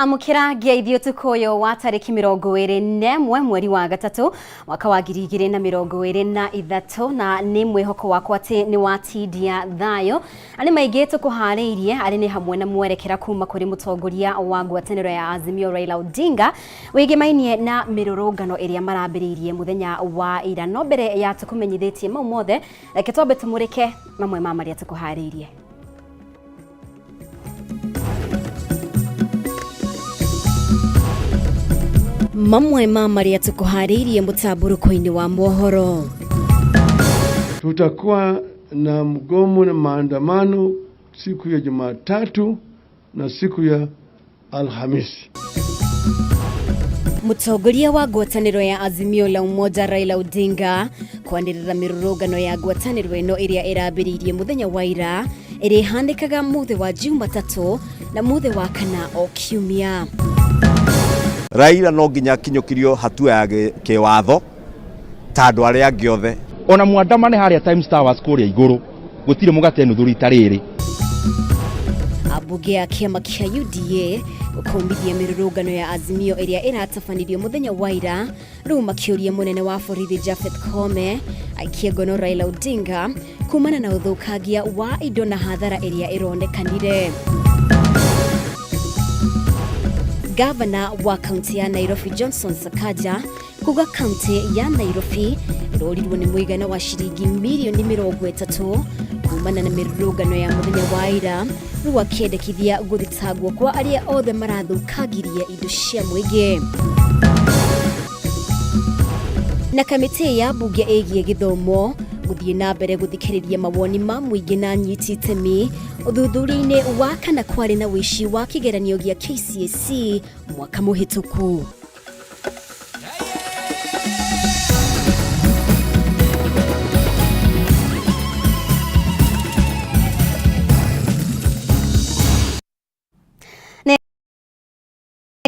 Amũkĩra ngeithi ũtukũ ũyũ wa tarĩki 21 mweri wa gatatũ mwaka wa 2023, na nĩ mwĩhoko wakwa atĩ nĩ watindia thayũ. Na nĩ maingĩ tũkũharĩirie, arĩ nĩ hamwe na mwerekera kuma kũrĩ mũtongoria wa ngwatanĩro ya Azimio Raila Odinga wĩgĩmainie na mĩrũrũngano ĩrĩa marambĩrĩirie mũthenya wa ira. No mbere ya tũkũmenyithĩtie mau mothe, reke twambe tũmũrĩke mamwe ma marĩa tũkũharĩirie. Mamwe ma marĩa tũkũharĩirie mũtambũrũko-inĩ wa mohoro. Tutakuwa na mgomo na maandamano siku ya Jumatatu na siku ya Alhamisi. Mũtongoria wa ngwatanĩro ya Azimio la Umoja Raila Odinga kwanĩrĩra mĩrũrũngano ya ngwatanĩro ĩno ĩrĩa ĩrambĩrĩirie mũthenya wa ira, ĩrĩa ĩhanĩkaga mũthĩ wa Jumatatũ na mũthĩ wa kana o kiumia. Raila no nginya akinyũkirio hatua ya kĩwatho ta andũ arĩa angĩ othe. Ona mwandamane harĩa Times Towers kũrĩa igũrũ, gũtirĩ mũgate nuthu rita rĩrĩ. Ambunge a kĩama kĩa UDA gũkũmithia mĩrũrũngano ya Azimio ĩrĩa ĩratabanirio mũthenya wa ira, rĩu makĩũria mũnene wa borithi Japheth Koome aikie ngono Raila Odinga kumana na ũthũkangia wa indo na hathara ĩrĩa ĩronekanire. Gavana wa kaunti ya Nairobi Johnson Sakaja kuga kaunti ya Nairobi ĩrorirwo nĩ mũigana wa ciringi mirioni 30 kumana na mĩrũrũngano ya mũthenya wa ira, rĩu akĩendekithia gũthitangwo kwa arĩa othe marathũkangirie indo cia mũingĩ. Na kamĩtĩ ya mbunge ĩgiĩ gĩthomo gũthiĩ na mbere gũthikĩrĩria mawoni ma mũingĩ na anyiti itemi ũthuthuria-inĩ wa kana kwarĩ na ũici wa kĩgeranio gĩa KCSE mwaka mũhĩtũku.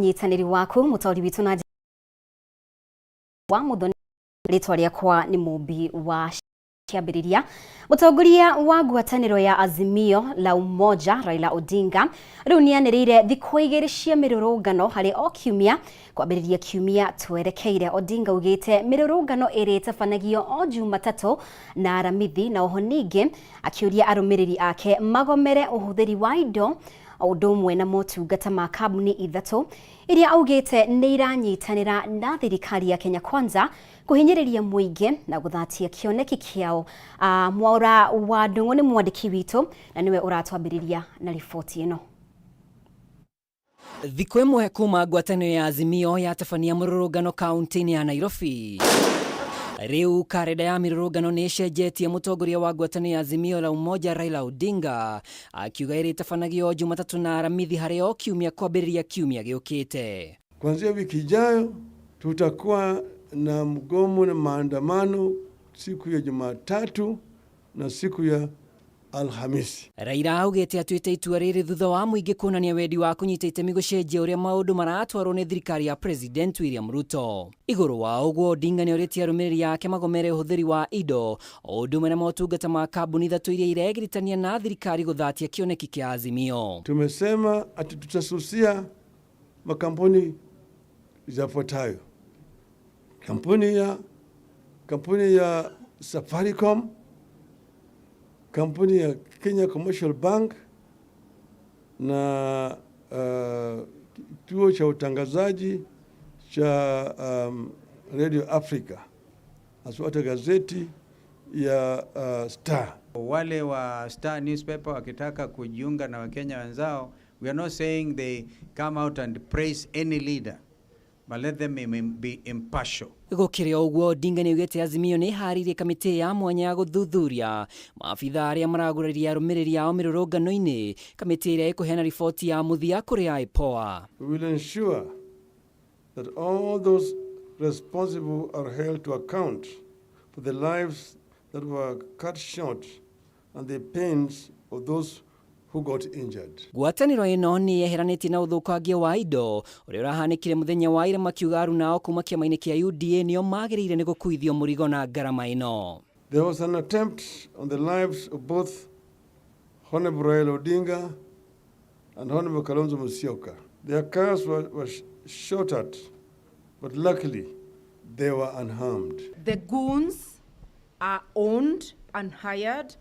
Nyitanĩri waku mũtaũri witũ na wa mũthoni, rĩtwa rĩakwa nĩ Mũmbi wa kĩambĩrĩria. Mũtongoria wa ngwatanĩro ya Azimio la Umoja Raila Odinga rĩu nĩanĩrĩire thikũ 2 cia mĩrũrũngano harĩ o kiumia kwambĩrĩria kiumia twerekeire. Odinga augĩte mĩrũrũngano ĩrĩtabanagio o Jumatatũ na Aramithi, na oho ningĩ akĩũria arũmĩrĩri ake magomere ũhũthĩri wa indo o ũndũ ũmwe na motungata ma kambuni 3 iria augĩte nĩ iranyitanĩra na thirikari ya Kenya Kwanza kũhinyĩrĩria mũingĩ na gũthatia kĩoneki kĩao. Mwaura wa Ndung'u nĩ mwandĩki witũ na nĩwe ũratwambĩrĩria na riboti ĩno. Thikũ ĩmwe kuma ngwatanĩro ya Azimio yatabania mũrũrũngano kaunti-inĩ ya Nairobi, rĩu karenda ya mĩrũrũngano nĩ ĩcenjetie. Mũtongoria wa ngwatanĩro ya Azimio la Umoja Raila Odinga akiuga ĩrĩtabanagio Jumatatũ na Aramithi harĩ o kiumia kwambĩrĩria kiumia gĩũkĩte. Kuanzia wiki ijayo tutakuwa na mgomo na maandamano siku ya Jumatatu na siku ya Alhamisi. Raila augĩte atuĩte itua rĩrĩ thutha wa mũingĩ kuonania wendi wa kũnyita itemi gũcenjia ũrĩa maũndũ maratwarwo nĩ thirikari ya President William Ruto. Igũrũ wa ũguo, Odinga nĩorĩtie arũmĩrĩri ake magomere ũhũthĩri wa indo o ũndũ ũmwe na motungata ma kambuni 3 iria iregiritania na thirikari gũthatia kĩoneki kĩa Azimio. Tumesema ati tutasusia makampuni yafuatayo: kampuni ya Safaricom, kampuni ya Kenya Commercial Bank na kituo cha utangazaji cha Radio Africa, haswa hata gazeti ya Star. Wale wa Star newspaper wakitaka kujiunga na Wakenya wenzao, we are not saying they come out and praise any leader, but let them be impartial. Gũkĩrĩ o ũguo, Odinga nĩaugĩte Azimio nĩ ĩharĩirie kamĩtĩ ya mwanya ya gũthuthuria maabitha arĩa maragũrĩria arũmĩrĩri ao mĩrũrũngano-inĩ, kamĩtĩ ĩrĩa ĩkũheana riboti ya mũthia kũrĩ IPOA. We will ensure that all those responsible are held to account for the lives that were cut short and the pains of those who got injured. Ngwatanĩro ĩno nĩ yeheranĩtie na ũthũkangia wa indo ũrĩa ũrahanĩkire mũthenya wa ira, makiuga aruna ao kuma kĩama-inĩ kĩa UDA nĩo magĩrĩire nĩ gũkuithio mũrigo na ngarama ĩno. There was an attempt on the lives of both Honorable Raila Odinga and Honorable Kalonzo Musyoka. Their cars were shot at, but luckily they were unharmed. The goons are owned and hired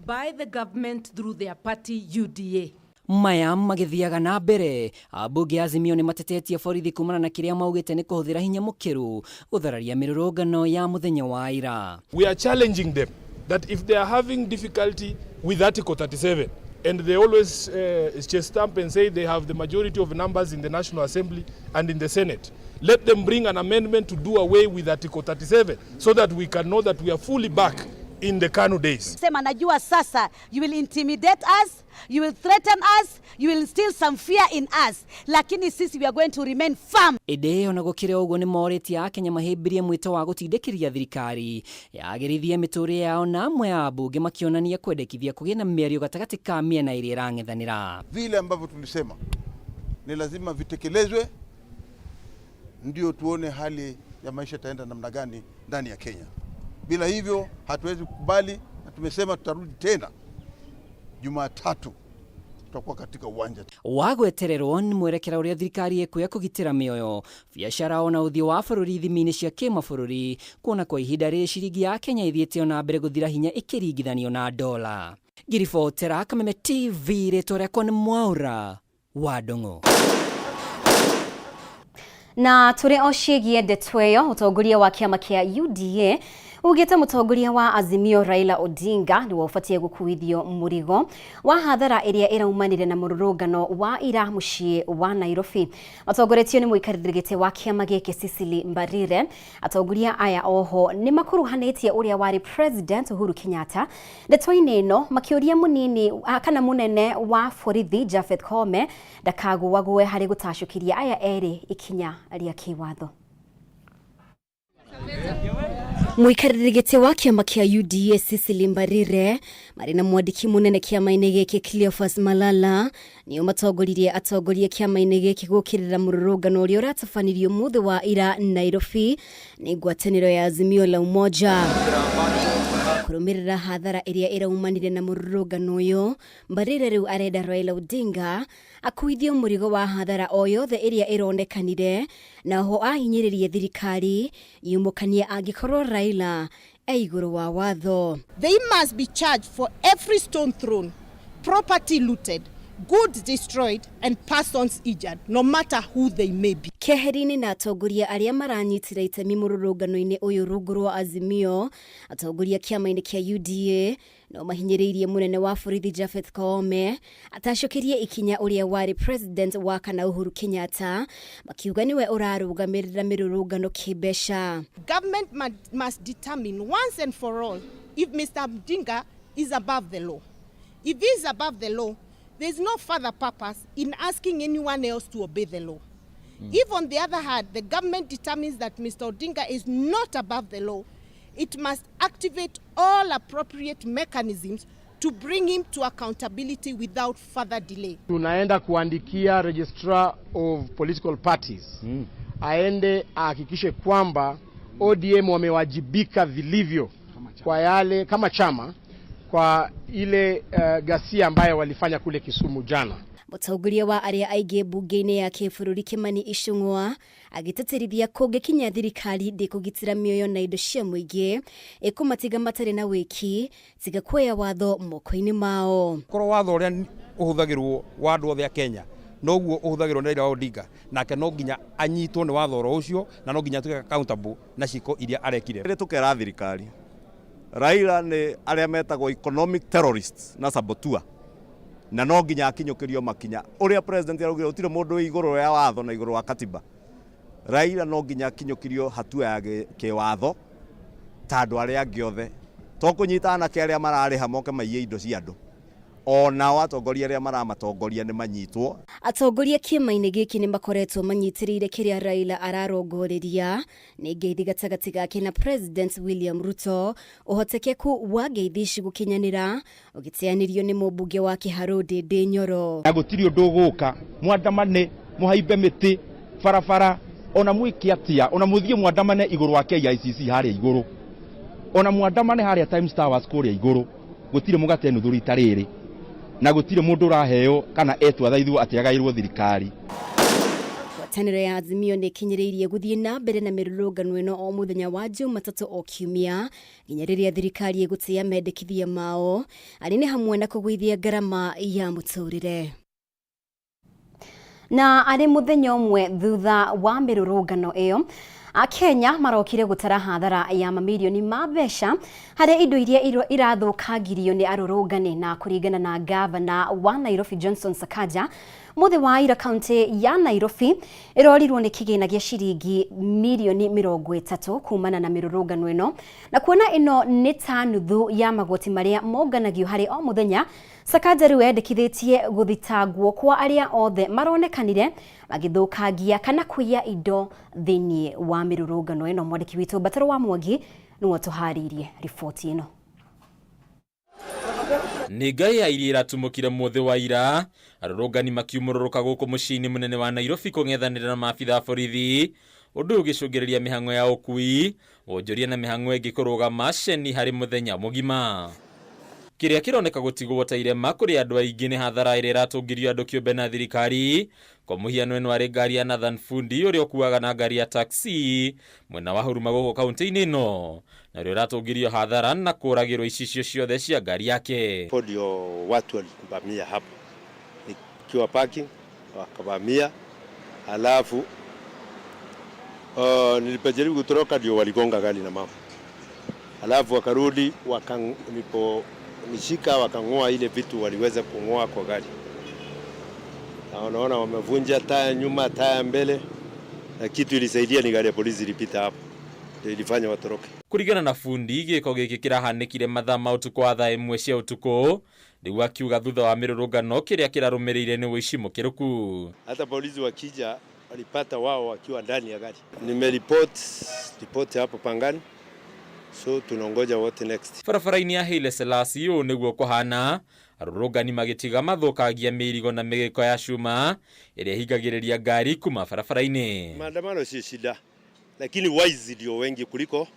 by the government through their party UDA. Maya magithiaga na mbere, ambunge a Azimio nĩ matetetie borithi kumana na kĩrĩa maugĩte nĩ kũhũthĩra hinya mũkĩru gũthararia mĩrũrũngano ya mũthenya wa ira. We are challenging them that if they are having difficulty with Article 37, and they always chest stamp and say they have the majority of numbers in the National Assembly and in the Senate, let them bring an amendment to do away with Article 37 so that we can know that we are fully back in the KANU days. Sema najua sasa you will intimidate us, you will threaten us, you will instill some fear in us, lakini sisi we are going to remain firm. Ĩndĩ ona gũkĩrĩ ũguo nĩ morĩtie Akenya mahĩmbĩrie mwĩto wa gũtindĩkĩrĩria thirikari yagĩrithie mĩtũrĩre yao, na amwe a ambunge makĩonania kwendekithia kũgĩe na mĩario gatagatĩ ka mĩena ĩrĩa ĩrang'ethanĩra. Vile ambavyo tulisema ni lazima vitekelezwe, ndio tuone hali ya maisha itaenda namna gani ndani ya Kenya. Bila hivyo hatuwezi kukubali, na tumesema tutarudi tena Jumatatu, tutakuwa katika uwanja. Wa gwetererwo nĩ mwerekera ũrĩa thirikari ĩkuoya kũgitĩra mĩoyo, biacara ona ũthiũ wa bũrũri ithimi-inĩ cia kĩmabũrũri, kuona kwa ihinda rĩrĩ ciringi ya Kenya ĩthiĩte ona mbere gũthira hinya ĩkĩringithanio na dola. Ngiribotera Kameme TV, rĩtwa rĩakwa nĩ Mwaura wa Ndung'u. Na tũrĩ o ciĩgiĩ ndeto ĩyo, ũtongoria wa kĩama kĩa UDA ugĩte mũtongoria wa Azimio Raila Odinga nĩwe ũbatiĩ gũkuithio mũrigo wa hathara ĩrĩa ĩraumanire na mũrũrũngano wa ira mũciĩ wa Nairobi. Matongoretio nĩ mũikarĩri gĩtĩ wa kĩama gĩkĩ Cecily Mbarire. Atongoria aya oho nĩ makuruhanĩtie ũrĩa warĩ President Uhuru Kenyatta ndeto-inĩ ĩno, makĩũria mũnini kana mũnene wa borithi Japhet Koome ndakagũagũe harĩ gũtacũkĩria aya erĩ ikinya rĩa kĩwatho. Mũikarĩri gĩtĩ wa kĩama kĩa UDA Cecily Mbarire marĩ na mwandĩki mũnene kĩama-inĩ gĩkĩ Cleophas Malala nĩo matongoririe atongoria kĩama-inĩ gĩkĩ gũkĩrĩra mũrũrũngano ũrĩa ũratabanirio mũthĩ wa ira Nairobi nĩ ngwatanĩro ya Azimio la Umoja. Kũrũmĩrĩra hathara ĩrĩa ĩraumanire na mũrũrũngano ũyũ, Mbarire rĩu arenda Raila Odinga akuithio mũrigo wa hathara o yothe ĩrĩa ĩronekanire, na oho ahinyĩrĩrie thirikari yumũkanie angĩkorwo Raila e igũrũ wa watho. They must be charged for every stone thrown, property looted, goods destroyed and persons injured, no matter who they may be. Keheri-inĩ na atongoria arĩa maranyitĩra itemi mũrũrũngano-inĩ ũyũ rungu rwa Azimio, atongoria kĩama-inĩ kĩa UDA no mahinyĩrĩirie mũnene wa borithi Japhet Koome atacũkĩrie ikinya ũrĩa warĩ president wa kana Uhuru Kenyatta, makiuga nĩwe ũrarũgamĩrĩra mĩrũrũngano kĩmbeca. Government must determine once and for all if Mr. Odinga is above the law. If he is above the law, there is no further purpose in asking anyone else to obey the law. If, on the other hand, the government determines that Mr. Odinga is not above the law, it must activate all appropriate mechanisms to bring him to accountability without further delay. Tunaenda kuandikia Registrar of Political Parties aende ahakikishe kwamba ODM wamewajibika vilivyo kwa yale kama chama kwa ile ghasia ambayo walifanya kule Kisumu jana. Mũtongoria wa arĩa aingĩ mbunge-inĩ ya kĩbũrũri Kimani Ichung'wa agĩtĩtĩrithia kũngĩkinya thirikari ndĩkũgitĩra mĩoyo na indo cia mũingĩ ĩkũmatiga matarĩ na wĩki tiga kuoya watho moko-inĩ mao. Korwo watho ũrĩa ũhũthagĩrwo wa andũ othe a Kenya noguo ũhũthagĩrwo nĩ Raila Odinga, nake no nginya anyitwo nĩ watho oro ũcio na no nginya atuĩke accountable na ciĩko iria arekire. Rĩrĩ tũkera thirikari Raila nĩ arĩa metagwo economic terrorists na saboteur, na no nginya akinyũkĩrio makinya ũrĩa president araugire gũtirĩ mũndũ wĩ igũrũ ya watho na igũrũ wa katiba. Raila no nginya akinyũkĩrio hatua ya kĩwatho ta andũ arĩa angĩ othe, to kũnyita anake arĩa mararĩha moke maiye indo cia andũ, onao atongoria arĩa maramatongoria nĩ manyitwo. Atongoria kĩama-inĩ gĩkĩ nĩ makoretwo manyitĩrĩire kĩrĩa Raila ararongoreria nĩ ngeithi gatagatĩ gake na President William Ruto, ũhotekeku wa ngeithi ici gũkinyanĩra ũgĩteanĩrio nĩ mũmbunge wa Kĩharũ Ndĩndĩ Nyoro. Na gũtirĩ ũndũ ũgũka mwandamane mũhaimbe mĩtĩ barabara ona mwĩke atĩa, ona mũthiĩ mwandamane igũrũ wa KICC harĩa igũrũ, ona mwandamane harĩa Times Towers kũrĩa igũrũ, gũtirĩ mũgate nuthu rita rĩrĩ na gũtirĩ mũndũ ũraheo kana etwo athaithwo atĩ agaĩrwo thirikari. Ngwatanĩro ya Azimio nĩ ĩkinyĩrĩirie gũthiĩ na mbere na mĩrũrũngano ĩno o mũthenya wa Jumatatũ o kiumia nginya rĩrĩa thirikari ĩgũtĩĩa mendekithia mao arĩ nĩ hamwe na kũgũithia ngarama ya mũtũrĩre. Na arĩ mũthenya ũmwe thutha wa mĩrũrũngano ĩyo, Akenya marokire gũtara hathara ya mamirioni ma mbeca harĩ indo iria irathũkangirio nĩ arũrũngani. Na kũringana na gavana wa Nairobi Johnson Sakaja, mũthĩ wa ira kaunti ya Nairobi ĩrorirwo nĩ kĩgĩna gĩa ciringi mirioni 30 kumana na mĩrũrũngano ĩno, na kuona ĩno nĩ ta nuthu ya magoti marĩa monganagio harĩ o mũthenya. Sakaja rĩu endekithĩtie gũthitangwo kwa arĩa othe maronekanire magĩthũkangia kana kũiya indo thĩinĩ wa mĩrũrũngano ĩno. Mwandĩki witũ Mbataro wa Mwangi nĩwe ũtũharĩirie riboti ĩno. Nĩ ngai ya iria ĩratumũkire mũthĩ wa ira, arũrũngani makiumũrũrũka gũkũ mũciĩ-inĩ mũnene wa Nairobi kũng'ethanĩra na maabitha a borithi, ũndũ ũyũ ũgĩcũngĩrĩria mĩhang'o ya ũkui, wonjoria na mĩhang'o ĩngĩ kũrũgama ceni harĩ mũthenya mũgima. Kĩrĩa kĩroneka gũtigwo ta irema kũrĩ andũ aingĩ nĩ hathara ĩrĩa ĩratũngirio andũ kĩũmbe na thirikari. Kwa mũhiano ĩno arĩ ngari ya Nathan Fundi ũrĩa ũkuaga na ngari ya taxi mwena wa Huruma gũkũ kaunti-inĩ ĩno, na ũrĩa ũratũngirio hathara na kũragĩrwo icicio ciothe cia ngari yake. Hapo ndio watu walivamia hapo, nikiwa parking wakavamia, alafu nilipojaribu kutoroka ndio waligonga gari na mawe, alafu wakarudi niliponishika wakang'oa ile vitu waliweza kung'oa kwa gari, na unaona wamevunja taya nyuma, taya mbele, na kitu ilisaidia ni gari ya polisi ilipita hapo ndio ilifanya watoroke. Kũringana na Fundi, gĩko gĩkĩ kĩrahanĩkire mathaa ma ũtukũ wa thaa 1 cia ũtukũ, rĩu akiuga thutha wa mĩrũrũngano kĩrĩa kĩrarũmĩrĩire nĩ ũici mũkĩrũku. Hata polisi wakija walipata wao wakiwa ndani ya gari. Nimeripoti ripoti hapo Pangani, so tunangoja wote next. Barabara-inĩ ya Haile Selassie ũũ nĩguo kũhana, arũrũngani magĩtiga mathũkangia mĩrigo na mĩgĩko ya cuma ĩrĩa ĩhingagĩrĩria ngari kuma barabara-inĩ. Maandamano si shida, lakini waizi ndio wengi kuliko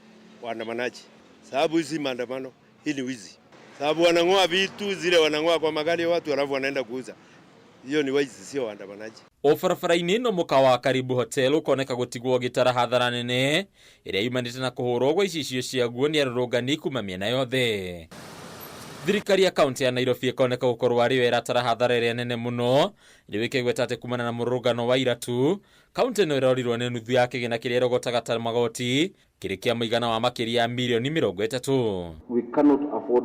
waandamanaji. Sababu hizi maandamano hii ni wizi, sababu wanang'oa vitu zile wanang'oa kwa magari ya watu alafu wanaenda kuuza. Hiyo ni waizi, sio waandamanaji. O barabara-inĩ ĩno mũkawa wa Karibu Hotel ũkoneka gũtigwo gĩtara hathara nene ĩrĩa yumanĩte na kũhũrwo gwa icicio ciaguo nĩ arũrũngani kuma mĩena yothe. Thirikari ya kaunti ya Nairobi ĩkoneka gũkorwo arĩ yo ĩratara hathara ĩrĩa nene mũno, rĩu ĩkĩgweta atĩ kumana na mũrũrũngano wa ira tu, kaunti ĩno ĩrorirwo nĩ nuthu ya kĩgĩna kĩrĩa ĩrogotaga ta magoti kĩrĩ kĩa mũigana wa makĩria ya mirioni 30. We cannot afford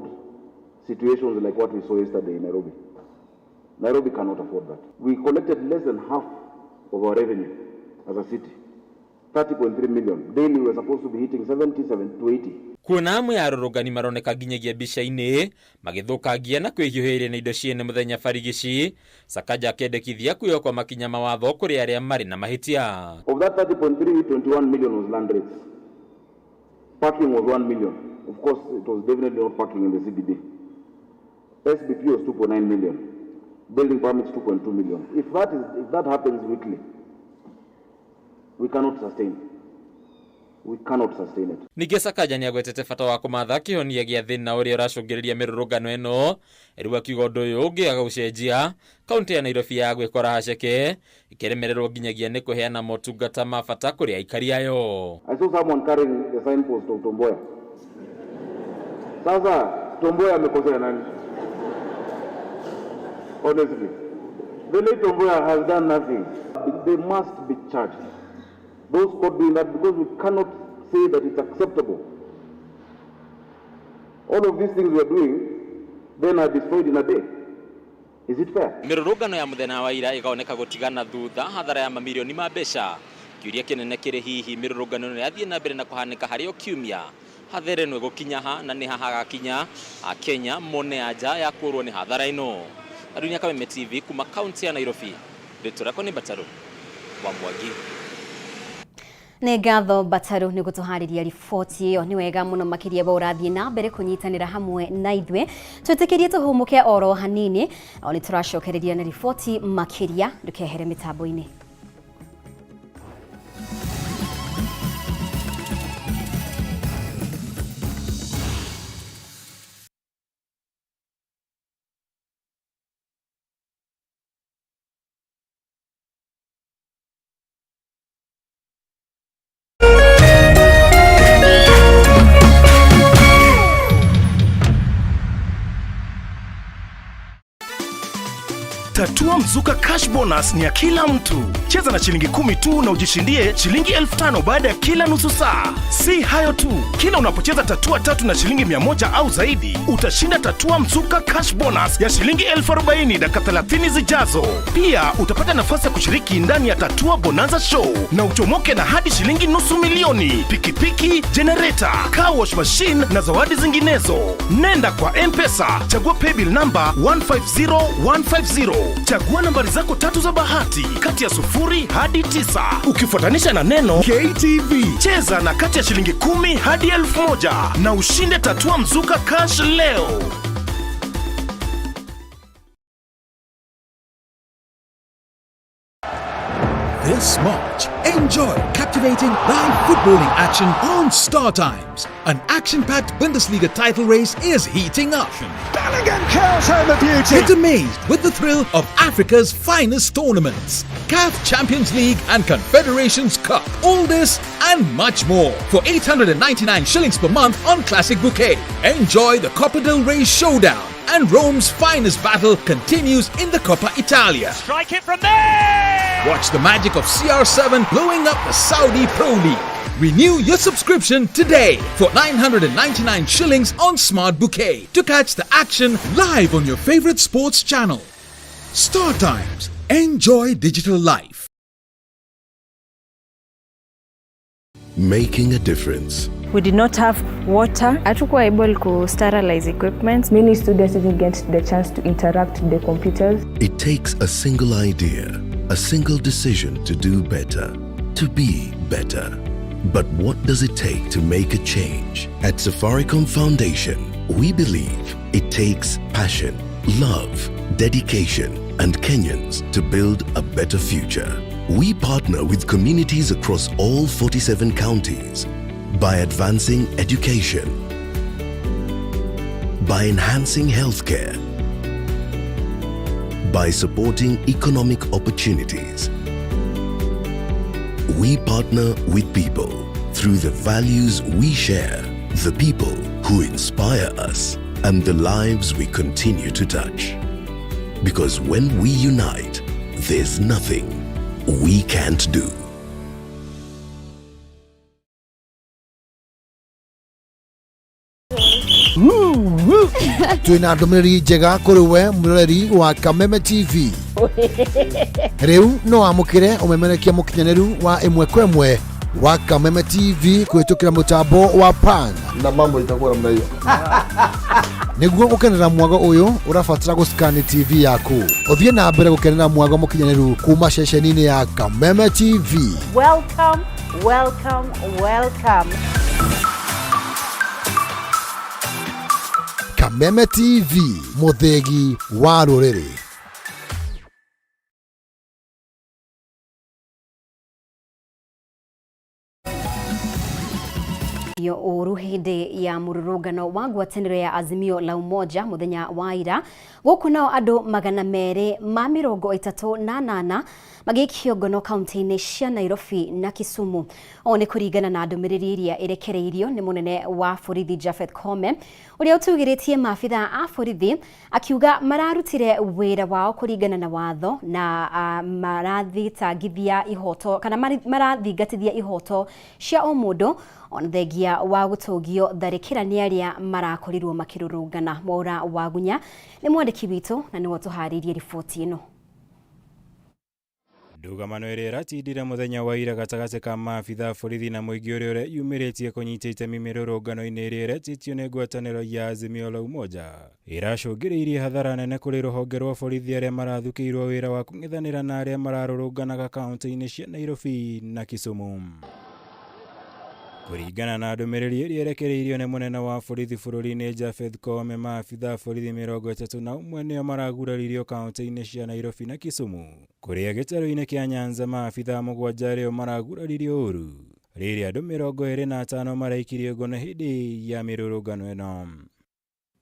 situations like what we saw yesterday in Nairobi. Nairobi cannot afford that. We collected less than half of our revenue as a city, 30.3 million. Daily we were supposed to be hitting 77 to 80. Kuona amwe ya arũrũngani maroneka nginyagia mbica-inĩ magĩthũkangia na kwĩhiũhĩria na indo ciene mũthenya barigici, Sakaja akĩendekithia kuoywo makinya mawatho kũrĩ arĩa marĩ na mahĩtia. Of that 30.3, 21 million was land rates. Parking was 1 million. Of course, it was definitely not parking in the CBD. SBP was 2.9 million. Building permits 2.2 million. If that happens weekly, we cannot sustain. We cannot sustain it. Ningĩ Sakaja nĩagwetete bata wa kũmatha kĩhonia gĩa thĩna ũrĩa ũracũngĩrĩria mĩrũrũngano ĩno, rĩu akiuga ũndũ ũyũ ũngĩaga gũcenjia, kaunti ya Nairobi ya gwĩkora haceke ĩkĩremererwo nginyagia nĩ kũheana motungata ma bata kũrĩ aikari ayo. I saw someone carrying the signpost of Tom Mboya. Sasa Tom Mboya amekosea nani? Honestly, the late Tom Mboya has done nothing. They must be charged. Those caught doing that, because we cannot say that it's acceptable. All of these things we are doing then are destroyed in a day. Is it fair? Mĩrũrũngano ya mũthenya wa ira ĩgaoneka gũtigana thutha hathara ya mamirioni ma mbeca. Kĩũria kĩnene kĩrĩ hihi mĩrũrũngano ĩno yathiĩ na mbere na kũhanĩka harĩ o kiumia, hathara ĩno ĩgũkinya ha na nĩ ha hagakinya Akenya mone anja ya kũũrwo nĩ hathara ĩno. Arunia Kameme TV kuma kaunti ya Nairobi, rĩtwa rĩakwa nĩ Mbataro wa Mwangi. Nĩ ngatho Mbataro nĩ gũtũharĩria riboti ĩyo. Nĩ wega mũno makĩria we ũrathiĩ na mbere kũnyitanĩra hamwe na ithuĩ. Twĩtĩkĩrie tũhũmũke oro hanini, o nĩ tũracokereria na riboti makĩria, ndũkehere mĩtambo-inĩ. Mzuka Cash Bonus ni ya kila mtu. Cheza na shilingi 10 tu na ujishindie shilingi 5,000 baada ya kila nusu saa. Si hayo tu, kila unapocheza tatua tatu na shilingi 100 au zaidi, utashinda Tatua Mzuka Cash Bonus ya shilingi 40,000 dakika 30 zijazo. Pia utapata nafasi ya kushiriki ndani ya Tatua Bonanza Show na uchomoke na hadi shilingi 500,000, pikipiki, generator, car wash machine na zawadi zinginezo. Nenda kwa M-Pesa, chagua paybill number 150150. Chagua nambari zako tatu za bahati kati ya 0 hadi 9, ukifuatanisha na neno KTV. Cheza na kati ya shilingi 10 hadi 1,000 na ushinde Tatua Mzuka Cash leo. This March, enjoy captivating live footballing action on Star Times. An action-packed Bundesliga title race is heating up. Bellingham curls home a beauty. Get amazed with the thrill of Africa's finest tournaments, CAF Champions League and Confederations Cup. All this and much more for 899 shillings per month on Classic Bouquet. Enjoy the Copa del Rey showdown and Rome's finest battle continues in the Coppa Italia. Strike it from there! Watch the magic of CR7 blowing up the Saudi Pro League. Renew your subscription today for 999 shillings on Smart Bouquet to catch the action live on your favorite sports channel. Star Times. Enjoy digital life. Making a difference. We did not have water. Hatukuwa able ku sterilize equipment. Many students didn't get the chance to interact with the computers. It takes a single idea, a single decision to do better, to be better. But what does it take to make a change? At Safaricom Foundation, we believe it takes passion, love, dedication, and Kenyans to build a better future. We partner with communities across all 47 counties by advancing education, by enhancing healthcare, by supporting economic opportunities. We partner with people through the values we share, the people who inspire us, and the lives we continue to touch. Because when we unite, there's nothing we can't do. Twina ndũmĩrĩri njega kũrĩ we mwĩroreri wa Kameme TV. Rĩu no wamũkĩre ũmemerekia mũkinyanĩru wa ĩmwe kwa ĩmwe wa Kameme TV kũhĩtũkĩra mũtambo wa PAN na mambo itakuwa namna hiyo. Nĩguo gũkenera mwago ũyũ ũrabatara gũscan TV yaku. Ũthiĩ na mbere gũkenera mwago mũkinyanĩru kuma ceceni-inĩ ya Kameme TV. Welcome, welcome, welcome. Kameme TV, mũthĩgi wa rũrĩrĩ. Yo ũru hĩndĩ ya mũrũrũngano wa ngwatanĩro ya Azimio la Umoja mũthenya wa ira. Gũkũ nao andũ 238 magĩikio ngono kaunti-inĩ cia Nairobi na Kisumu. O nĩ kũringana na ndũmĩrĩri ĩrĩa ĩrekereirio nĩ mũnene wa borithi Japhet Koome, ũrĩa ũtugĩrĩtie maabitha a borithi akiuga mararutire wĩra wao kũringana na watho na marathitangithia ihoto kana marathingatithia ihoto cia o mũndũ ona thengia wa gũtũgio tharĩkĩra nĩ arĩa marakorirwo makĩrũrũngana. Mwaura Wagunya nĩ mwandĩki witũ na nĩwe ũtũharĩirie riboti ĩno. Ndũgamano ĩrĩa ĩratindire mũthenya wa ira gatagatĩ ka maabitha borithi na mũingĩ ũrĩa ũreyumĩrĩtie kũnyita itemi mĩrũrũngano-inĩ ĩrĩa ĩretĩtio nĩ ngwatanĩro ya Azimio la Umoja ĩracũngĩrĩirie hathara nene kũrĩ rũhonge rwa borithi arĩa marathukĩirwo wĩra wa kũng'ethanĩra na arĩa mararũrũnganaga kaunti-inĩ cia Nairobi na Kisumu. Kũringana na ndũmĩrĩri ĩrĩa ĩrekereirio nĩ mũnene wa borithi bũrũri-inĩ Japhet Koome, maabitha borithi 31 nĩo maraguraririo kaunti-inĩ cia Nairobi na Kisumu, kũrĩa gĩtarũ-inĩ kĩa Nyanza maabitha 7 arĩo maraguraririo ũru rĩrĩa andũ 25 maraikirio ngono hĩndĩ ya mĩrũrũngano ĩno.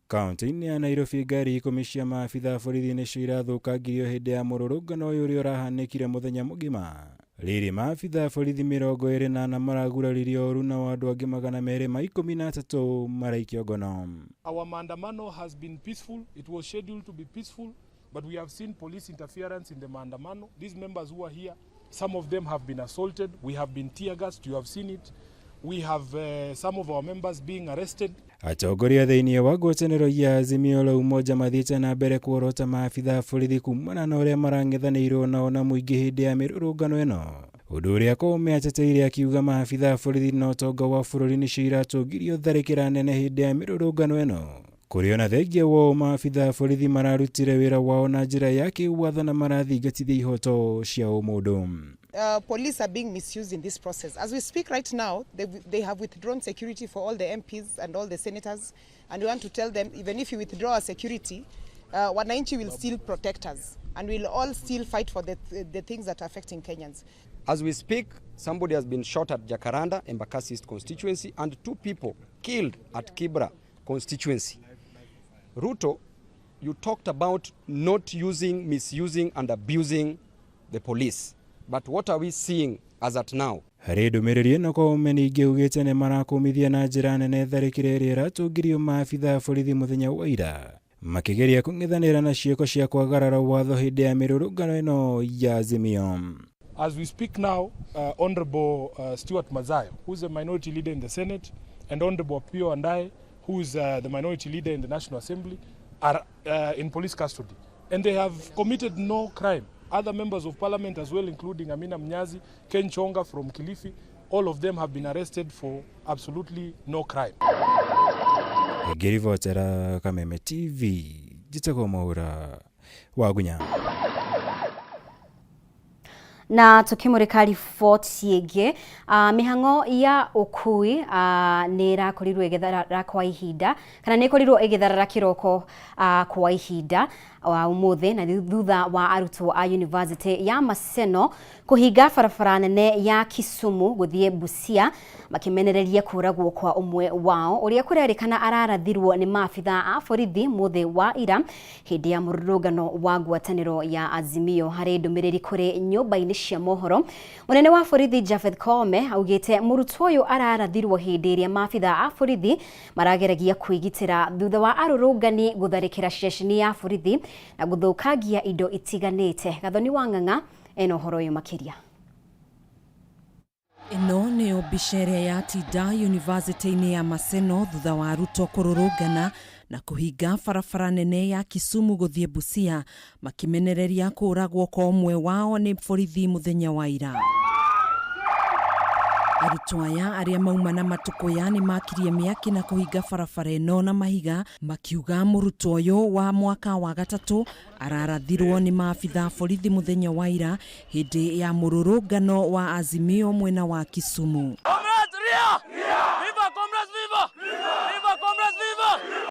Kaunti-inĩ ya Nairobi ngari 10 cia maabitha borithi nĩcio irathũkangirio hĩndĩ ya mũrũrũngano ũyũ ũrĩa ũrahanĩkire mũthenya mũgima. Rĩrĩ maabitha borithi 24 maraguraririo ũru nao andũ angĩ 213 maraikio ngono. Our maandamano has been peaceful. It was scheduled to be peaceful. But we have seen police interference in the maandamano. These members who are here, some of them have been assaulted. We have been tear gassed. You have seen it. We have some of our members being arrested. Atongoria thĩinĩ wa ngwatanĩro ya Azimio la Umoja mathiĩte na mbere kuorota maabitha a borithi kumana na ũrĩa marang'ethanĩirwo nao na mũingĩ hĩndĩ ya mĩrũrũngano ĩno, ũndũ ũrĩa Koome ateteire akiuga maabitha a borithi na ũtonga wa bũrũri nĩcio iratũngirio tharĩkĩra nene hĩndĩ ya mĩrũrũngano ĩno. Kũrĩ ona thengia wao maabitha a borithi mararutire wĩra wao na njĩra ya kĩwatho na marathingatithia ihoto cia ũmũndũ. Police are being misused in this process. As we speak right now, they have withdrawn security for all the MPs and all the senators, and we want to tell them, even if you withdraw our security, wananchi will still protect us, and we'll all still fight for the things that are affecting Kenyans. As we speak, somebody has been shot at Jacaranda, Embakasi East constituency, and 2 people killed at Kibra constituency. Ruto, you talked about not using, misusing, and abusing the police. But what are we seeing as at now? Harĩ ndũmĩrĩri ĩno Koome ningĩ augĩte nĩ marakũmithia na njĩra nene tharĩkĩra ĩrĩa ĩratũngirio maabitha a borithi mũthenya wa ira makĩgeria kũng'ethanĩra na ciĩko cia kwagarara watho hĩndĩ ya mĩrũrũngano ĩno ya Azimio. As we speak now, Honorable Stewart Madzayo, who is a minority leader in the Senate, and Honorable Opiyo Wandayi, who is the minority leader in the National Assembly, are in police custody. And they have committed no crime. Other members of parliament as well, including Amina Mnyazi, Ken Chonga from Kilifi, all of them have been arrested for absolutely no crime. Ngĩribotera Kameme TV, njĩtagwo Mwaura wa Gunya. Na tukimurika riboti ĩngĩ, mĩhang'o ya ũkui nĩ ĩrakorirwo ĩgĩtharara kwa ihinda kana nĩ ĩkorirwo ĩgĩtharara kĩroko kwa ihinda wa ũmũthĩ, na thutha wa arutwo a University ya Maseno kũhinga barabara nene ya Kisumu gũthiĩ Busia makĩmenereria kũragwo kwa ũmwe wao ũrĩa kũrerĩkana ararathirwo nĩ maabitha a borithi mũthĩ wa ira hĩndĩ ya mũrũrũngano wa ngwatanĩro ya Azimio. Harĩ ndũmĩrĩri kũrĩ nyũmba-inĩ cia mohoro, mũnene wa borithi Japheth Koome augĩte mũrutwo ũyũ ararathirwo hĩndĩ ĩrĩa maabitha a borithi marageragia kwĩgitĩra thutha wa arũrũngani gũtharĩkĩra ceceni ya borithi na gũthũkangia indo itiganĩte. Gathoni wa Ng'ang'a ena ũhoro ũyũ makĩria. Ĩno nĩyo mbica ĩrĩa yatinda yunivasĩtĩ-inĩ ya Maseno thutha wa arutwo kũrũrũngana na kũhinga barabara nene ya Kisumu gũthiĩ Busia makĩmenereria kũũragwo kwa ũmwe wao nĩ borithi mũthenya wa ira. Arutwo aya arĩa mauma na matũkũya nĩ makirie mĩaki na kũhinga barabara ĩno na mahiga makiuga mũrutwo ũyũ wa mwaka wa gatatũ ararathirwo nĩ maabitha borithi mũthenya wa ira hĩndĩ ya mũrũrũngano wa Azimio mwena wa Kisumu.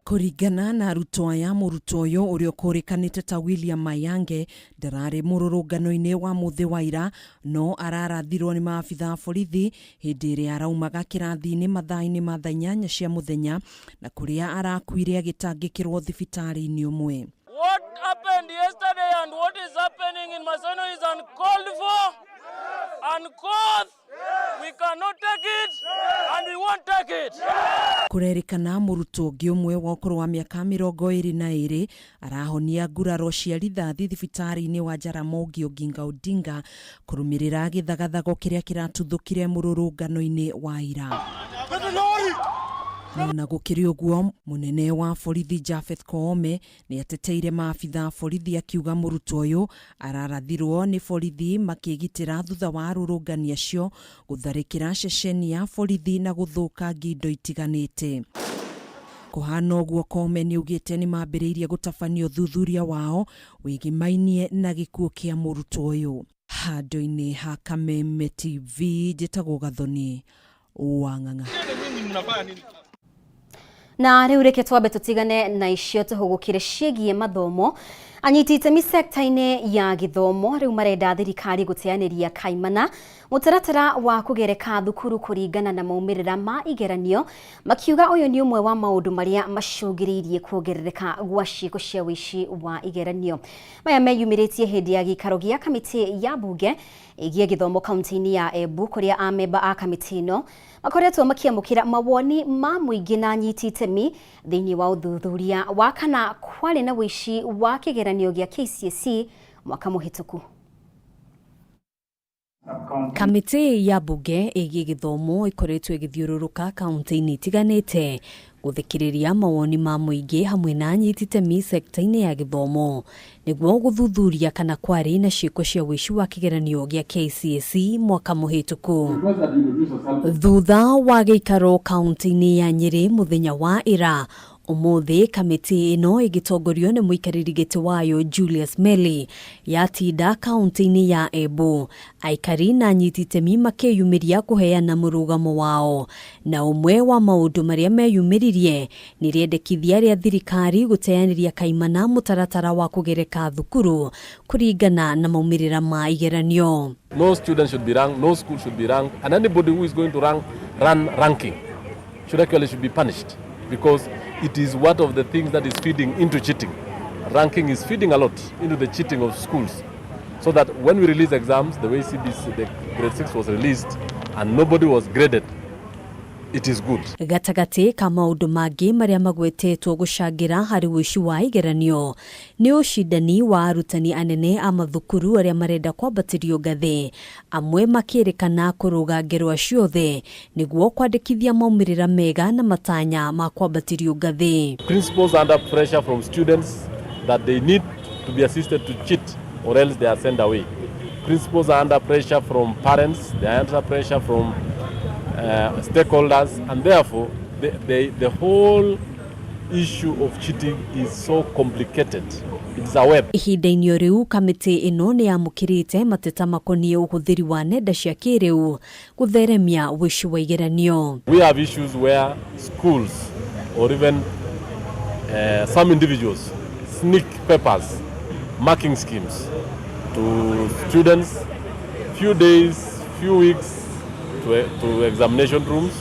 Kũringana na arutwo aya, mũrutwo ũyũ ũrĩa ũkũrĩkanĩte ta William Mayange ndararĩ mũrũrũngano-inĩ wa mũthĩ wa ira no ararathirwo nĩ maabitha a borithi hĩndĩ ĩrĩa araumaga kĩrathi-inĩ mathaa-inĩ ma thaa 8 cia mũthenya na kũrĩa arakuire agĩtangĩkĩrwo thibitarĩ-inĩ ũmwe. What happened yesterday and what is happening in Maseno is uncalled for, uncouth. We cannot take it and we won't take it. Kũrerĩkana mũrutwo ũngĩ ũmwe wa ũkũrũ wa mĩaka 22 arahonia nguraro cia rithathi thibitarĩ-inĩ wa Jaramogi Oginga Odinga kũrũmĩrĩra gĩthagathago kĩrĩa kĩratuthũkire mũrũrũngano-inĩ wa ira. Na gũkĩrĩ ũguo, mũnene wa borithi Japheth Koome nĩ ateteire maabitha a borithi akiuga mũrutwo ũyũ ararathirwo nĩ borithi makĩgitĩra thutha wa arũrũngani acio gũtharĩkĩra ceceni ya borithi na gũthũkangia indo itiganĩte. Kũhana ũguo, Koome nĩ augĩte nĩ mambĩrĩirie gũtabania ũthuthuria wao wĩgĩmainie na gĩkuũ kĩa mũrutwo ũyũ. Handũ-inĩ ha Kameme TV, njĩtagwo Gathoni wa Ng'ang'a. Na rĩu reke twambe tũtigane na icio tũhũgũkĩre ciĩgiĩ mathomo. Anyiti itemi sekta-inĩ ya gĩthomo rĩu marenda thirikari gũteanĩria kaimana mũtaratara wa kũgereka thukuru kũringana na maumĩrĩra ma igeranio, makiuga ũyũ nĩ ũmwe wa maũndũ marĩa macũngĩrĩirie kuongerereka gwa ciĩko cia ũici wa igeranio. Maya meyumĩrĩtie hĩndĩ ya gĩikaro gĩa kamĩtĩ ya mbunge ĩgiĩ gĩthomo kaunti-inĩ ya Embu, kũrĩa amemba a kamĩtĩ ĩno makoretwo makĩamũkĩra mawoni ma mũingĩ na anyiti itemi thĩinĩ wa ũthuthuria wa kana kwarĩ na ũici wa kĩgeranio. kĩgeranio gĩa KCSE mwaka mũhĩtũku. Kamĩtĩ ya mbunge ĩgiĩ gĩthomo ĩkoretwo ĩgĩthiũrũrũka kaunti-inĩ itiganĩte gũthikĩrĩria mawoni ma mũingĩ hamwe na anyiti itemi sekta-inĩ ya gĩthomo nĩguo gũthuthuria kana kwarĩ na ciĩko cia ũici wa kĩgeranio gĩa KCSE mwaka mũhĩtũku. Thutha wa gĩikaro kaunti-inĩ ya Nyĩrĩ mũthenya wa ĩra, ũmũthĩ kamĩtĩ ĩno ĩgĩtongorio nĩ mũikarĩri gĩtĩ wayo Julius Melly yatinda kaunti-inĩ ya Embu, aikari na anyiti itemi makĩyumĩria kũheana mũrũgamo wao, na ũmwe wa maũndũ marĩa meyumĩririe nĩ rĩendekithia rĩa thirikari gũteanĩria kaimana mũtaratara wa kũgereka thukuru kũringana na maumĩrĩra ma igeranio. No student should be ranked, no school should be ranked, and anybody who is going to run ranking should actually should be punished, because it is one of the things that is feeding into cheating. Ranking is feeding a lot into the cheating of schools, so that when we release exams, the way CBC, the grade 6 was released and nobody was graded, it is good. Gatagatĩ ka maũndũ mangĩ marĩa magwetetwo gũcangĩra harĩ ũici wa igeranio nĩ ũcindani wa arutani anene a mathukuru arĩa marenda kwambatĩrio ngathĩ, amwe makĩrĩkana kũrũga ngerwa ciothe nĩguo kwandĩkithia maumĩrĩra mega na matanya ma kwambatĩrio ngathĩ. Principals are under pressure from students that they need to be assisted to cheat or else they are sent away. Principals are under pressure from parents, they are under pressure from stakeholders, and therefore the whole issue of cheating is so complicated. It's a web. Ihinda-inĩ o rĩu kamĩtĩ ĩno nĩ yamũkĩrĩte mateta makoniĩ ũhũthĩri wa nenda cia kĩrĩu gũtheremia ũici wa igeranio. We have issues where schools or even some individuals sneak papers, marking schemes to students few days, few weeks to examination rooms.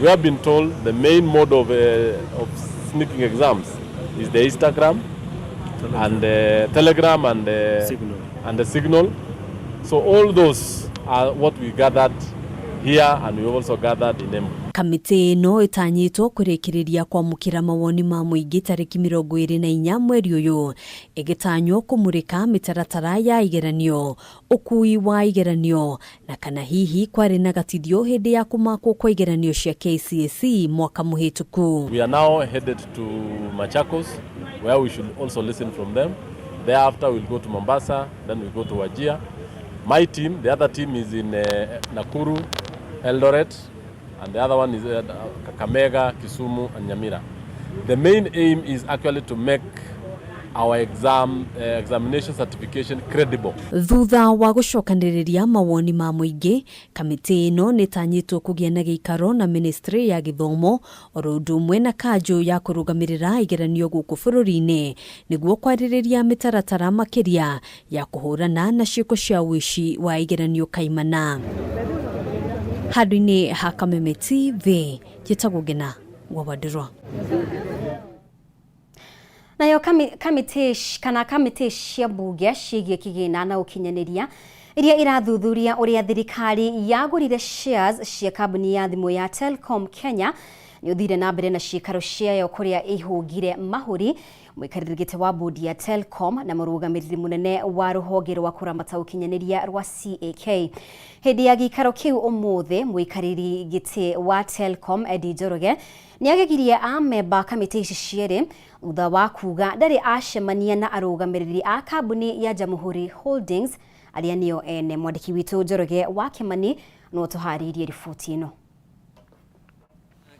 We have been told the main mode of sneaking exams is the Instagram and the Telegram and the Signal. And the Signal. So all those are what we gathered here, and we also gathered in Embu. Kamĩtĩ ĩno ĩtanyĩtwo kũrĩkĩrĩria kwamũkĩra mawoni ma mũingĩ tarĩki 24 mweri ũyũ, ĩgĩtanywo kũmũrĩka mĩtaratara ya igeranio, ũkui wa igeranio na kana hihi kwarĩ na gatithio hĩndĩ ya kũmakwo kwa igeranio cia KCSE mwaka mũhĩtũku. We are now headed to Machakos, where we should also listen from them. Thereafter we'll go to Mombasa, then we go to Wajir. My team, the other team is in Nakuru, Eldoret, and the other one is Kakamega, Kisumu, and Nyamira. The main aim is actually to make our examination certification credible. Thutha wa gũcokanĩrĩria mawoni ma mũingĩ, kamĩtĩ ĩno nĩtanyĩtwo kũgĩa na gĩikaro na ministry ya gĩthomo oro ũndũ ũmwe na kanjũ ya kũrũgamĩrĩra igeranio gũkũ bũrũri-inĩ nĩguo kwarĩrĩria mĩtaratara makĩria ya kũhũrana na ciĩko cia ũici wa igeranio kaimana. Handũ-inĩ ha Kameme TV, njĩtagwo Ngina wa Wandirwa. Nayo kamĩtĩ kana kamĩtĩ cia mbunge ciĩgiĩ kĩgĩna na ũkinyanĩria iria irathuthuria ũrĩa thirikari yagũrire shares cia kambuni ya thimũ ya Telcom Kenya nĩ ũthire na mbere na ciikaro ciayo kũrĩa ihũngire mahũri. Mũikarĩri gĩtĩ wa bodi ya Telcom na mũrũgamĩrĩri mũnene wa rũhonge rwa kũramata ũkinyanĩria rwa CAK hĩndĩ ya gĩikaro kĩu ũmũthĩ, mũikarĩri gĩtĩ wa Telcom Eddie Njoroge nĩagegirie amemba kamĩtĩ ici cierĩ thutha wa kuga ndarĩ acemania na arũgamĩrĩri a kambuni ya Jamhuri Holdings arĩa nĩo ene. Mwandĩki witũ Njoroge wa Kĩmani no tũharĩirie riboti ĩno.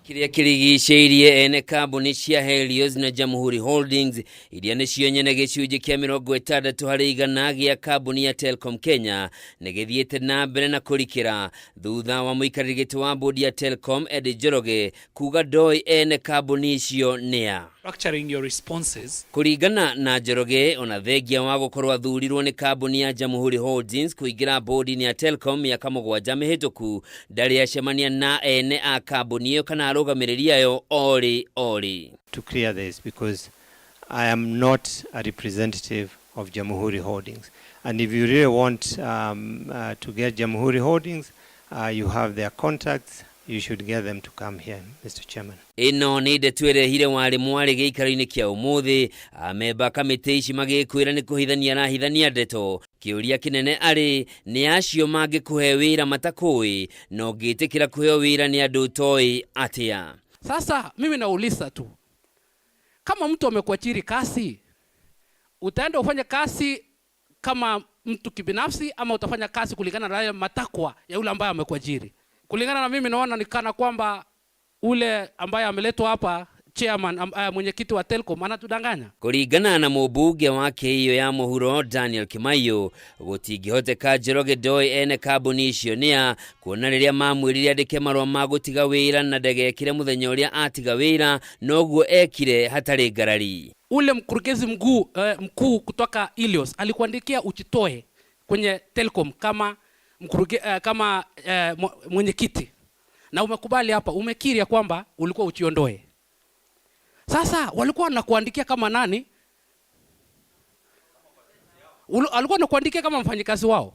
Kĩrĩa kĩrigicĩirie ene kambuni cia Helios na Jamhuri Holdings iria nĩcio nyene gĩcunjĩ kĩa 60% gĩa kambuni ya Telcom Kenya nĩ gĩthiĩte na mbere na kũrikĩra thutha wa mũikarĩri gĩtĩ wa bodi ya Telcom Eddie Njoroge kuga ndoĩ ene kambuni icio nĩa. Structuring your responses. Kũringana na Njoroge, ona thengia wa gũkorwo athurirwo nĩ kambuni ya Jamhuri Holdings kũingĩra bodi-inĩ ya Telcom mĩaka 7 mĩhĩtũku, ndarĩ acemania na ene a kambuni ĩyo kana arũgamĩrĩri ayo orĩ orĩ. To clear this, because I am not a representative of Jamhuri Holdings, and if you really want to get Jamhuri Holdings, you have their contacts. You should get them to come here, Mr. Chairman. Ĩno nĩ ndeto ĩrehire warĩ mwarĩ gĩikaro-inĩ kĩa ũmũthĩ. Amemba kamĩtĩ ici magĩkwĩra nĩ kũhithania arahithania ndeto. Kĩũria kĩnene arĩ nĩ acio mangĩkũhe wĩra matakũĩ, na ũngĩtĩkĩra kũheo wĩra nĩ andũ ũtoĩ atĩa? Sasa mimi nauliza tu, kama mtu amekuajiri kazi, utaenda ufanye kazi kama mtu kibinafsi ama utafanya kazi kulingana na yale matakwa ya yule ambaye amekuajiri? Kulingana na mimi naona ni kana kwamba ule ambaye ameletwa hapa chairman, mwenyekiti wa Telkom anatudanganya. Kuringana na mũmbunge wa Kĩiyũ ya mũhuro Daniel Kimaiyo, gũtingĩhoteka Njoroge Ndoĩ ene kambuni icio nĩa kuona rĩrĩa mamwĩrire andĩke marũa ma gũtiga wĩra na ndagekire mũthenya ũrĩa atiga wĩra noguo ekire hatarĩ ngarari. Ule mkurugenzi mkuu kutoka Ilios alikuandikia ujitoe kwenye Telkom kama kama mwenyekiti, na umekubali hapa, umekiri ya kwamba ulikuwa ujiondoe. Sasa walikuwa wanakuandikia kama nani? Walikuwa wanakuandikia kama mfanyikazi wao.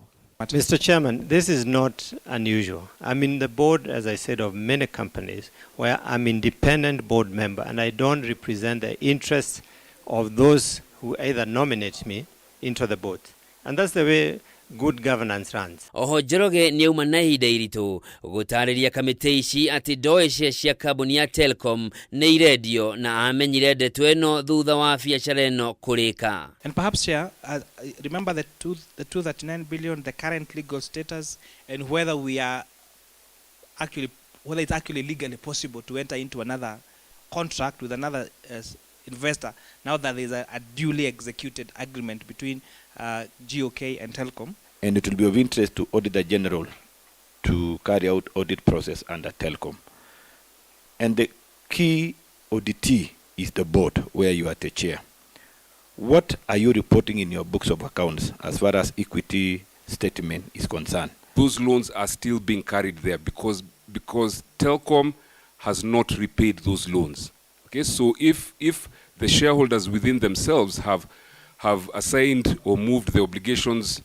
Mr. Chairman, this is not unusual. I'm in the board, as I said, of many companies where I'm independent board member and I don't represent the interests of those who either nominate me into the board. And that's the way good governance runs. Oho Njoroge nĩauma na ihinda iritũ gũtarĩria kamĩtĩ ici atĩ ndoĩ cia kambuni ya Telkom nĩ irendio na amenyire ndeto ĩno thutha wa biacara ĩno kũrĩka. And perhaps, Chair, remember the 239 billion, the current legal status, and whether we are actually, whether it's actually legally possible to enter into another contract with another investor now that there is a duly executed agreement between GOK and Telkom. And it will be of interest to Auditor General to carry out audit process under Telkom. And the key auditee is the board where you are the chair. What are you reporting in your books of accounts as far as equity statement is concerned? Those loans are still being carried there because Telkom has not repaid those loans. Okay, so if the shareholders within themselves have assigned or moved the obligations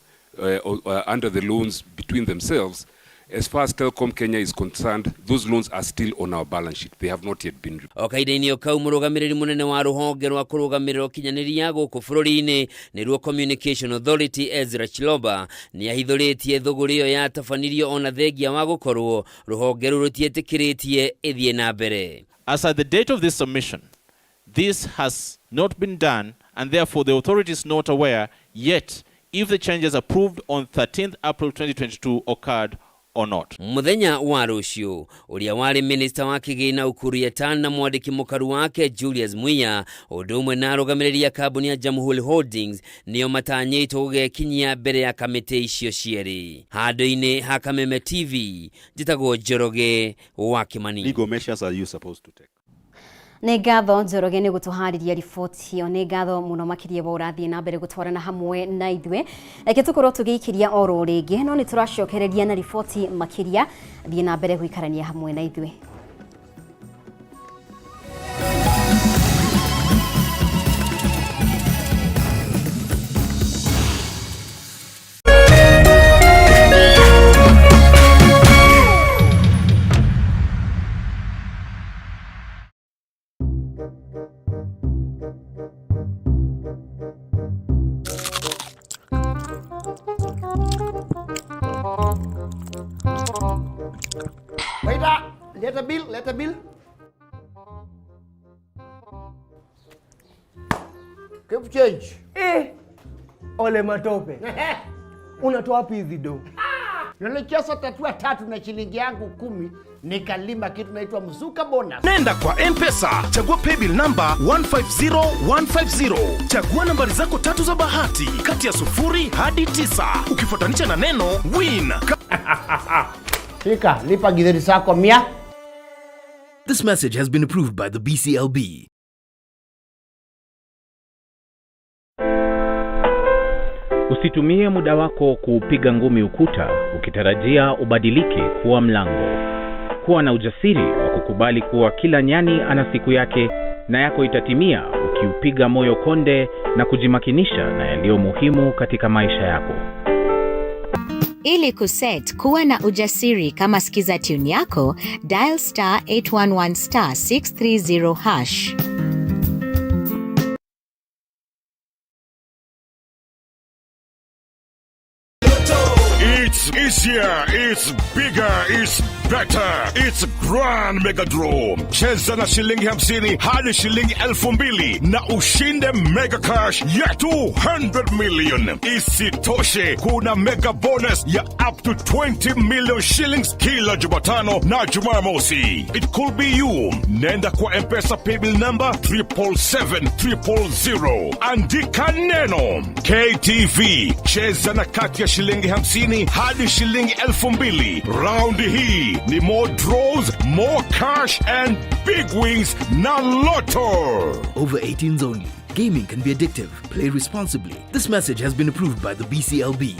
under the loans between themselves, as far as Telkom Kenya is concerned, those loans are still on our balance sheet. They have not yet been repaid. O kahinda-inĩ kau mũrũgamĩrĩri mũnene wa rũhonge rwa kũrũgamĩrĩra ũkinyanĩria gũkũ bũrũri-inĩ nĩruo Communication Authority Ezra Chiloba nĩahithũrĩtie thũgũrĩ ĩyo yatabanirio ona thengia wa gũkorwo rũhonge rũu rũtiĩtĩkĩrĩtie ĩthiĩ na mbere. As at the date of this submission, this has not been done, and therefore the authority is not aware yet if the changes approved on 13th April 2022 occurred or not. Muthenya wa rũciũ ũrĩa warĩ minista wa kĩgĩna Ukur Yatani na mwandĩki mũkaru wake Julius Muia ũndũ ũmwe na arũgamĩrĩri a kambuni ya Jamhuri Holdings nĩo matanyĩtwo gũgekinyia mbere ya kamĩtĩ icio cierĩ. Handũ-inĩ ha Kameme TV njĩtagwo Njoroge wa Kimani. Legal measures are you supposed to take? Nĩ ngatho Njoroge nĩ gũtũharĩria riboti ĩyo, nĩ ngatho mũno makĩria wa ũrathiĩ na mbere gũtwarana hamwe na ithuĩ. Reke tũkorwo tũgĩikĩria oro rĩngĩ, no nĩ tũracokereria na riboti makĩria. Thiĩ na mbere gũikarania hamwe na ithuĩ. Waiter, let a bill, let a bill. Keep change. Eh, ole matope. Unatoa wapi hizi do? Nilicheza tatua tatu na shilingi yangu 10 nikalima kitu naitwa mzuka bonus. Nenda kwa M-Pesa, chagua paybill number 150150. Chagua nambari zako tatu za bahati kati ya 0 hadi 9 ukifuatanisha na neno win. Fika, lipa githeri sako 100. This message has been approved by the BCLB. Usitumie muda wako kuupiga ngumi ukuta ukitarajia ubadilike kuwa mlango. Kuwa na ujasiri wa kukubali kuwa kila nyani ana siku yake na yako itatimia ukiupiga moyo konde na kujimakinisha na yaliyo muhimu katika maisha yako. Ili kuset kuwa na ujasiri kama skiza tune yako, dial star 811 star 630 hash. It's easier, it's bigger, it's better, it's Grand Mega Draw. Cheza na shilingi 50 hadi shilingi 2,000 na ushinde mega cash ya 200 million. Isitoshe, kuna mega bonus ya up to 20 million shillings kila Jumatano na Jumamosi. It could be you. Nenda kwa M-Pesa paybill number 777 000. Andika neno KTV. Cheza na kati ya shilingi 50 hadi shilingi 2,000. Raundi hii ni more draws, more cash and big wins na Lotto. Over 18s only. Gaming can be addictive. Play responsibly. This message has been approved by the BCLB.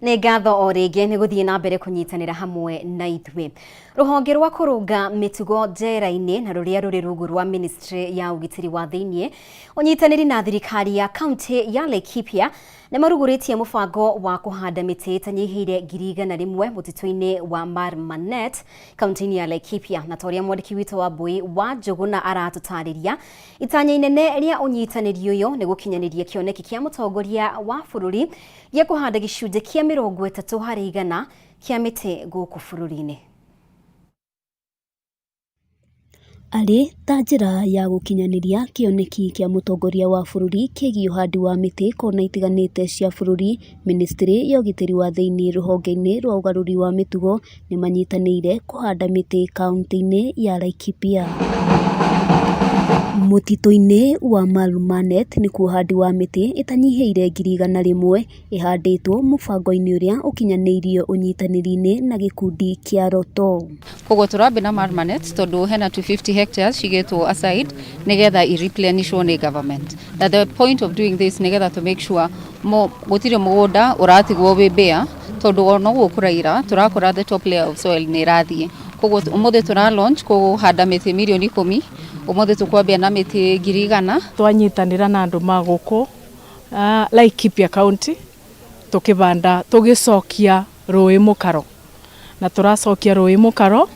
Nĩ ngatho o rĩngĩ nĩ gũthiĩ na mbere kũnyitanĩra hamwe na ithuĩ. Rũhonge rwa kũrũnga mĩtugo njera-inĩ na rũrĩa rũrĩ rungu rwa ministry ya ũgitĩri wa thĩiniĩ, ũnyitanĩri na thirikari ya kaunti ya Laikipia, nĩ marugũrĩtie mũbango wa kũhanda mĩtĩ ĩtanyihĩire 100,000 mũtitũ-inĩ wa Marmanet kaunti-inĩ ya Laikipia. Na ta ũrĩa mwandĩki witũ wa Mbui wa Njũgũna aratũtarĩria, itanya inene rĩa ũnyitanĩri ũyũ nĩ gũkinyanĩria kĩoneki kĩa mũtongoria wa bũrũri gĩa kũhanda gĩcunjĩ kĩa 30% kĩa mĩtĩ gũkũ bũrũri-inĩ. Arĩ ta njĩra ya gũkinyanĩria kĩoneki kĩa mũtongoria wa bũrũri kĩgiĩ ũhandi wa mĩtĩ kona itiganĩte cia bũrũri, ministry ya ũgitĩri wa thĩiniĩ rũhonge-inĩ rwa ũgarũri wa mĩtugo nĩmanyitanĩire kũhanda mĩtĩ kaunti-inĩ ya Laikipia. Mũtitũ-inĩ wa Malumanet nĩkuo ũhandi wa mĩtĩ ĩtanyihĩire 100,000 ĩhandĩtwo mũbango-inĩ ũrĩa ũkinyanĩirio ũnyitanĩri-inĩ na gĩkundi kĩa Roto. Koguo tũrambia na Marmanet tondũ hena 250 hectares cigĩtwo aside nĩgetha i-replenishwo nĩ government. Na the point of doing this nĩgetha to make sure mo gũtirĩ mũgũnda ũratigwo wĩ bare, tondũ ona ũguo kũraira tũrakora the top layer of soil nĩ ĩrathiĩ. Koguo ũmũthĩ tũra launch kũhanda mĩtĩ mirioni 10. Ũmũthĩ tũkwambia na mĩtĩ 100,000. Twanyitanĩra na andũ ma gũkũ Laikipia County, tũkĩbanda tũgĩcokia rũĩ mũkaro, na tũracokia rũĩ mũkaro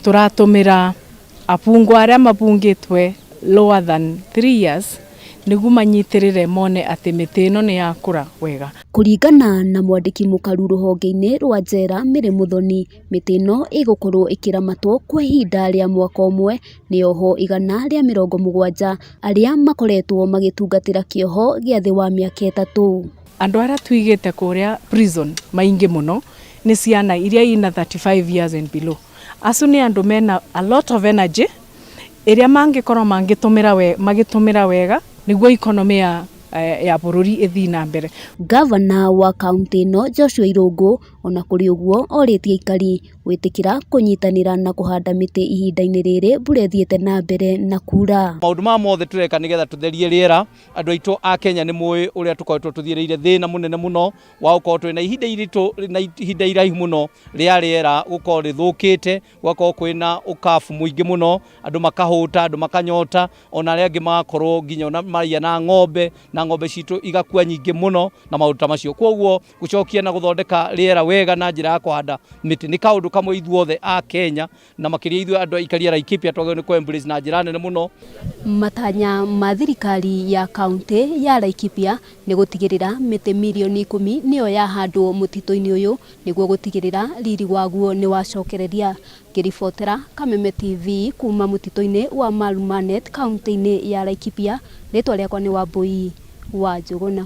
tũratũmĩra abungwa arĩa mabungĩtwe lower than 3 years nĩguo manyitĩrĩre mone atĩ mĩtĩ ĩno nĩ yakũra wega. Kũringana na mwandĩki mũkaru rũhonge-inĩ rwa njera Mary Muthoni, mĩtĩ ĩno ĩgũkorwo ĩkĩramatwo kwa ihinda rĩa mwaka ũmwe nĩ ohwo 170 arĩa makoretwo magĩtungatĩra kĩoho gĩa thĩ wa mĩaka 3. Andũ arĩa tuigĩte kũrĩa prison maingĩ mũno nĩ ciana iria ina 35 years and below. Acu nĩ andũ mena a lot of energy ĩrĩa mangĩkorwo magĩtũmĩra wega nĩguo economy ya bũrũri ĩthiĩ na mbere. Gavana wa kaunti ĩno Joshua Irũngũ ona kũrĩ ũguo orĩtie aikari gwĩtĩkĩra kũnyitanĩra na kũhanda mĩtĩ ihinda-inĩ rĩrĩ mbura ĩthiĩte na mbere na kura. Maũndũ maya mothe tũreka nĩgetha tũtherie rĩera. Andũ aitũ a Kenya nĩ mũĩ ũrĩa tũkoretwo tũthiĩrĩire thĩna mũnene mũno wa gũkorwo twĩna ihinda iritũ na ihinda iraihu mũno rĩa rĩera gũkorwo rĩthũkĩte, gũgakorwo kwĩna ũkabu mũingĩ mũno, andũ makahũta, andũ makanyota, ona arĩa angĩ magakorwo nginya ona maraiya na ng'ombe, na ng'ombe citũ igakua nyingĩ mũno na maũndũ ta macio. Koguo gũcokia na gũthondeka rĩera wega na njĩra ya kũhanda mĩtĩ nĩ kaũndũ kamwe ithuothe a Kenya na makĩria ithuĩ andũ aikari a Laikipia twagĩrĩirwo nĩ kũ-embrace na njĩra nene mũno. Matanya ma thirikari ya kaunti ya Laikipia nĩ gũtigĩrĩra mĩtĩ mirioni 10 nĩyo yahandwo mũtitũ-inĩ ũyũ nĩguo gũtigĩrĩra riri waguo nĩ wacokereria. Ngĩribotera Kameme TV kuma mũtitũ-inĩ wa Malumanet kaunti-inĩ ya Laikipia, rĩtwa rĩakwa nĩ Wambui wa Njũgũna.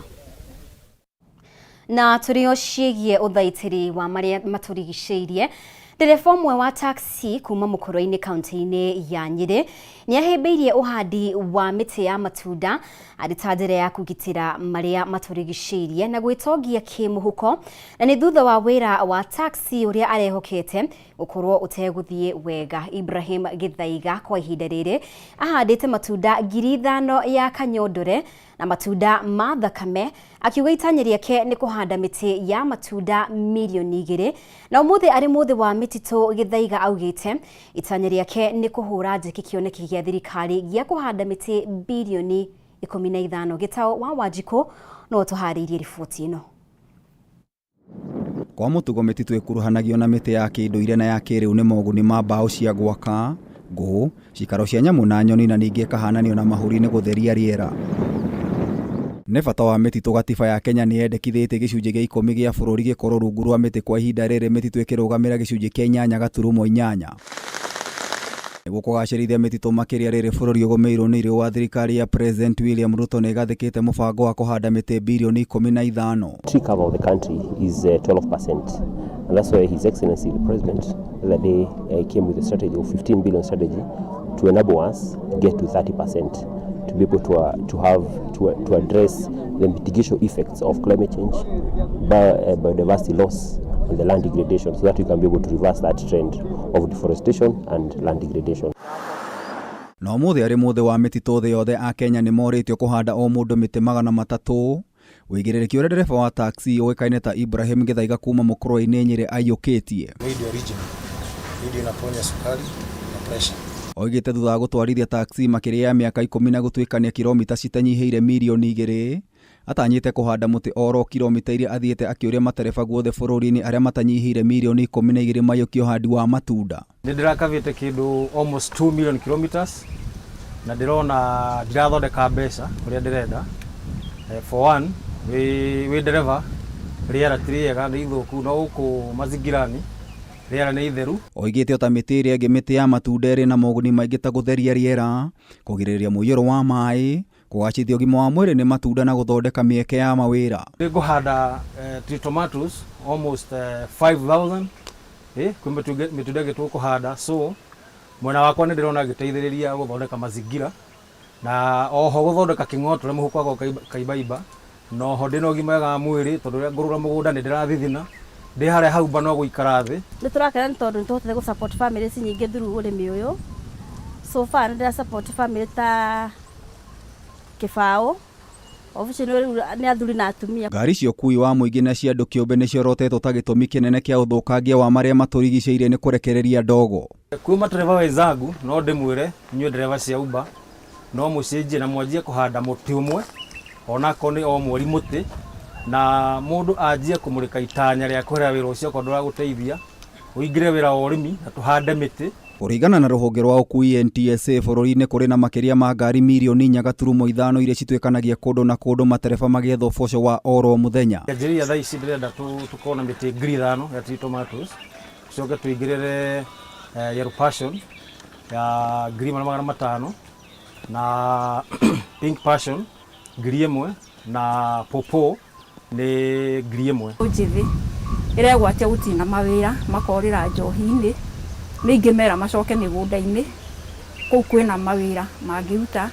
Na tũrĩ o ciĩgiĩ ũthaitĩri wa marĩa matũrigicĩirie, ndereba ũmwe wa taxi kuma mũkũrũ-inĩ kaunti-inĩ ya Nyĩrĩ Nĩ ahĩmbĩirie ũhandi wa mĩtĩ ya matunda arĩ ta njĩra ya kũgitĩra marĩa matũrigicĩirie na gwĩtongia kĩmũhuko, na nĩ thutha wa wĩra wa taxi ũrĩa arehokete gũkorwo ũtegũthiĩ wega. Ibrahim Gĩthaiga kwa ihinda rĩrĩ ahandĩte matunda 5,000 ya kanyondore na matunda ma thakame, akiuga itanya rĩake nĩ kũhanda mĩtĩ ya matunda 2 milioni. Na ũmũthĩ arĩ mũthĩ wa mĩtitũ, Gĩthaiga augĩte itanya rĩake nĩ kũhũra njeki kĩoneki gĩa thirikari gĩa kũhanda mĩtĩ 15 bilioni. Gĩtaũ wa Wanjikũ no tũharĩirie riboti ĩno. Kwa mũtugo mĩtitũ ĩkuruhanagio na mĩtĩ ya kĩndũire na ya kĩrĩu nĩ moguni ma mbaũ cia gwaka, ngũ, cikaro cia nyamũ na nyoni, na ningĩ ĩkahananio na mahũri nĩ gũtheria rĩera. Nĩ bata wa mĩtitũ gatiba ya Kenya nĩ yendekithĩtie gĩcunjĩ gĩa 10 gĩa bũrũri gĩkorwo rungu rwa mĩtĩ. Kwa ihinda rĩrĩ mĩtitũ ĩkĩrũgamĩra gĩcunjĩ kĩa 8.8. Nĩguo kũgacĩrithia mĩtitũ makĩria rĩrĩ bũrũri ũgũmĩirwo nĩ riũa, thirikari ya President William Ruto nĩ ĩgathĩkĩte mũbango wa kũhanda mĩtĩ 15 bilioni. Tree cover of the country is 12%. And that's why His Excellency the President the other day came with a strategy of 15 billion strategy to enable us get to 30% to be able to have to address the mitigation effects of climate change, biodiversity loss, and the land degradation, so that we can be able to reverse that trend of deforestation and land degradation. Na ũmũthĩ arĩ mũthĩ wa mĩtitũ thĩ yothe, Akenya nĩ morĩtio kũhanda o mũndũ mĩtĩ 300, wĩigĩrĩrĩki ũrĩa ndereba wa taxi ũĩkaine ta Ibrahim Gĩthaiga kuma Mũkũrwe-inĩ Nyĩrĩ aiyũkĩtie. Hii ndio original. Hii ndio inaponya sukari na pressure. Oigĩte thutha wa gũtwarithia taxi makĩria ya mĩaka 10 na gũtuĩkania kilomita citanyihĩire 2 milioni, atanyĩte kũhanda mũtĩ oro kilomita iria athiĩte, akĩũria matereba guothe bũrũri-inĩ arĩa matanyihĩire 12 milioni maiyũkie ũhandi wa matunda. Nĩ ndĩrakavĩte kĩndũ almost 2 million kilometers na ndĩrona ndirathondeka mbeca ũrĩa ndĩrenda. For one, wĩ ndereba rĩera ti rĩega, nĩ ithũku, no gũkũ mazingirani rĩera nĩ itheru. Oigĩte ota mĩtĩ ĩrĩa ĩngĩ, mĩtĩ ya matunda ĩrĩ na moguni maingĩ ta gũtheria rĩera, kũgirĩrĩria mũiyũro wa maĩ, kũgacĩrithia ũgima wa mwĩrĩ nĩ matunda na gũthondeka mĩeke ya mawĩra. Nĩ ngũhanda tree tomatoes almost 5000, kwĩ mĩtunda ĩngĩ tũkũhanda, so mwena wakwa nĩ ndĩrona ngĩteithĩrĩria gũthondeka mazingira na oho gũthondeka kĩng'otore mũhuko wakwa kaimbaimba, na oho ndĩna ũgima mwega wa mwĩrĩ tondũ rĩrĩa ngũrũra mũgũnda nĩ ndĩrathithina ndĩ harĩa hau mba no gũikara thĩ. Nĩ tũrakena nĩ tondũ nĩ tũhotete gũ support families nyingĩ through ũrĩmi ũyũ. So far nĩ ndĩra support family ta kĩbaũ obici rĩu nĩ athuri na atumia. Ngari cia ũkuui wa mũingĩ na cia andũ kĩũmbe nĩciorotetwo ta gĩtũmi kĩnene kĩa ũthũkangia wa marĩa matũrigicĩirie nĩ kũrekereria ndogo. Kwĩ matereba wenzangu, no ndĩmwĩre inyuĩ ndereba cia Uber no mũcenjie na mwanjie kũhanda mũtĩ ũmwe onakorwo nĩ o mweri mũtĩ, na mũndũ anjie kũmũrĩka itanya rĩa kũhera wĩra ũcio okorwo ndũragũteithia, ũingĩre wĩra wa ũrĩmi na tũhande mĩtĩ. Kũringana na rũhonge rwa ũkuui NTSA, bũrũri-inĩ kũrĩ na makĩria ma ngari 4.5 milioni iria cituĩkanagia kũndũ na kũndũ, matereba magĩetha ũboco wa oro mũthenya. Kĩanjĩrĩria thaa ici ndĩrenda tũkorwo na mĩtĩ 5,000 ya tree tomatoes, tũcoke tũingĩrĩre yellow passion ya 1,500 na pink passion 1,000 na pawpaw nĩ 1,000. Njĩthĩ ĩregwatia gũtirĩ na mawĩra, makorĩra njohi-inĩ. Nĩ ingĩmera macoke mĩgũnda-inĩ kũu kwĩna mawĩra mangĩruta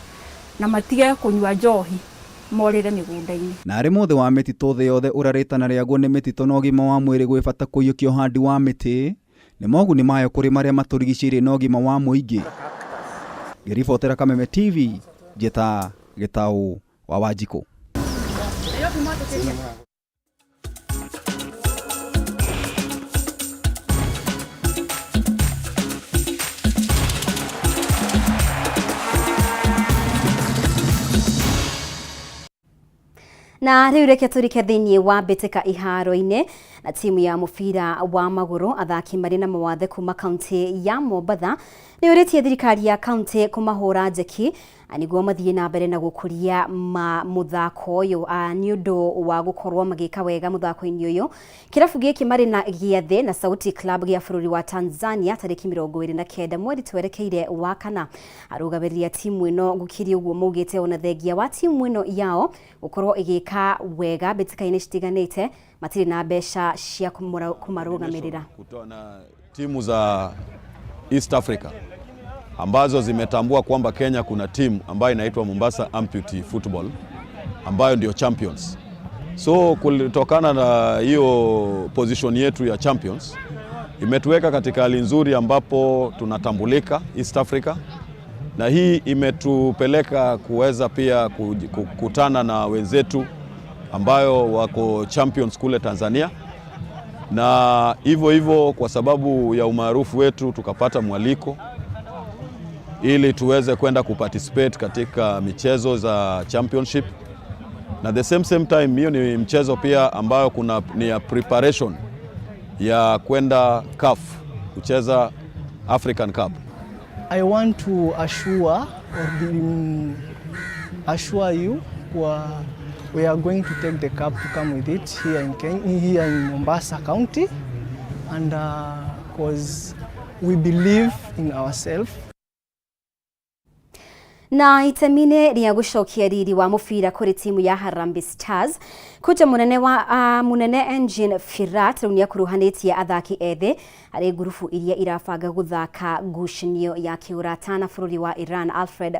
na matige kũnyua njohi, morĩre mĩgũnda-inĩ. Na arĩ mũthĩ wa mĩtitũ thĩ yothe ũrĩa rĩtana rĩaguo nĩ mĩtitũ na ũgima wa mwĩrĩ, gwĩ bata kũiyũkia ũhandi wa mĩtĩ nĩ moguni mayo kũrĩ marĩa matũrigicĩirie na ũgima wa mũingĩ. Ngĩribotera Kameme TV, njĩta Gĩtaũ wa Wanjikũ. Na rĩu reke tũrike thĩinĩ wa mbĩtĩka iharo-inĩ na timu ya mũbira wa magũrũ athaki marĩ na mawathe kuma kaunti ya Mombatha nĩ ũrĩtie thirikari ya kaunti kũmahũra njeki nĩguo mathiĩ na mbere na gũkũria ma mũthako ũyũ, nĩ ũndũ wa gũkorwo magĩka wega mũthako-inĩ ũyũ. Kĩrabu gĩkĩ marĩ na gĩathĩ na Sauti Club gĩa bũrũri wa Tanzania tarĩki 29 mweri twerekeire wa kana. Arũgamĩrĩri a timu ĩno gũkĩria ũguo maugĩte ona thengia wa timu ĩno yao gũkorwo ĩgĩka wega mbĩtĩka-inĩ citiganĩte, matirĩ na mbeca cia kũmarũgamĩrĩra. Na timu za East Africa. ambazo zimetambua kwamba Kenya kuna timu ambayo inaitwa Mombasa Amputee Football ambayo ndio champions. So kutokana na hiyo position yetu ya champions imetuweka katika hali nzuri ambapo tunatambulika East Africa, na hii imetupeleka kuweza pia kukutana na wenzetu ambayo wako champions kule Tanzania, na hivyo hivyo kwa sababu ya umaarufu wetu tukapata mwaliko ili tuweze kwenda kuparticipate katika michezo za championship, na the same time hiyo ni mchezo pia ambayo kuna ni ya preparation ya kwenda CAF kucheza African Cup. I want to assure or assure you kwa we are going to take the cup to come with it here in Kenya, here in Mombasa County, and because we believe in ourselves. Na itemi-inĩ rĩa gũcokia riri wa mũbira kũrĩ timu ya Harambee Stars, kocha mũnene wa mũnene Engin Firat rĩu nĩakuruhanĩtie athaki ethĩ harĩ ngurubu iria irabanga gũthaka ngucanio ya kĩũrata na bũrũri wa Iran. Alfred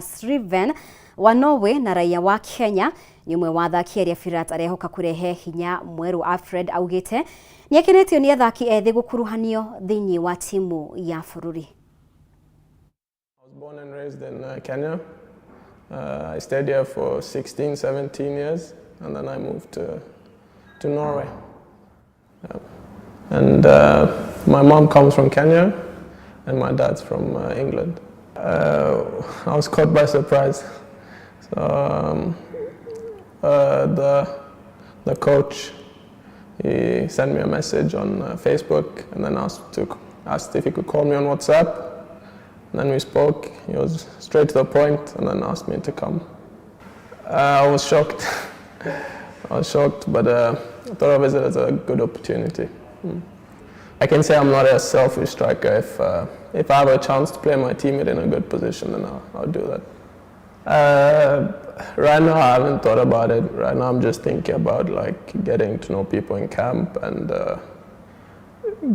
Sriven wa Norway na raia wa Kenya nĩ ũmwe wa athaki arĩa Firat arehoka kũrehe hinya mwerũ. Alfred augĩte nĩakenetio nĩ athaki ethĩ gũkuruhanio thĩinĩ wa timu ya bũrũri. I was born and raised in Kenya. I stayed here for 16, 17 years, and then I moved to Norway. Yeah. And my mom comes from Kenya, and my dad's from England. I was caught by surprise. So the coach, he sent me a message on Facebook, and then asked if he could call me on WhatsApp. And then we spoke. He was straight to the point, and then asked me to come. I was shocked. I was shocked, but I thought of it as a good opportunity. I can say I'm not a selfish striker. If I have a chance to play my teammate in a good position, then I'll do that. Right now, I haven't thought about it. Right now, I'm just thinking about like getting to know people in camp and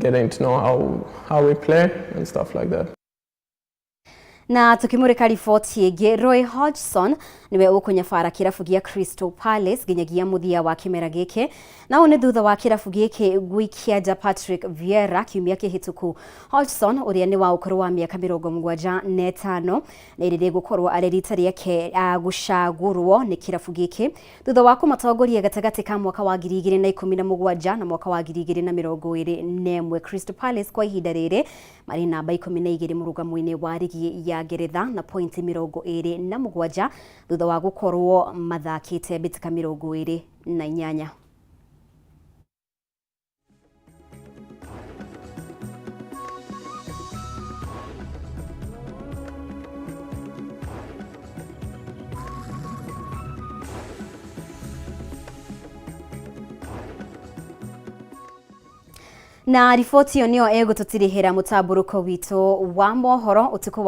getting to know how we play and stuff like that. Na tukimurika riboti ĩngĩ, Roy Hodgson niwe ũkũnyabara kĩrabu gĩa Crystal Palace nginyagia mũthia wa kĩmera gĩkĩ, na ũũ nĩ thutha wa kĩrabu gĩkĩ gũikia nja Patrick Vieira kiumia kĩhĩtũku. Hodgson ũrĩa nĩ wa ũkũrũ wa mĩaka 75 nĩ rĩrĩ gũkorwo arĩ rita rĩake gũcagũrwo nĩ kĩrabu gĩkĩ thutha wa kũmatongoria gatagatĩ ka mwaka wa 2017 na mwaka wa 2021. Crystal Palace kwa ihinda rĩrĩ marĩ namba 12 mũrũgamo-inĩ wa rigi ya Ngeretha na pointi 27 thutha wa gũkorwo mathakĩte mbĩtĩka 28. Na riboti ĩyo nĩyo ĩgũtũtirihĩra mũtambũrũko witũ wa mohoro ũtukũ wa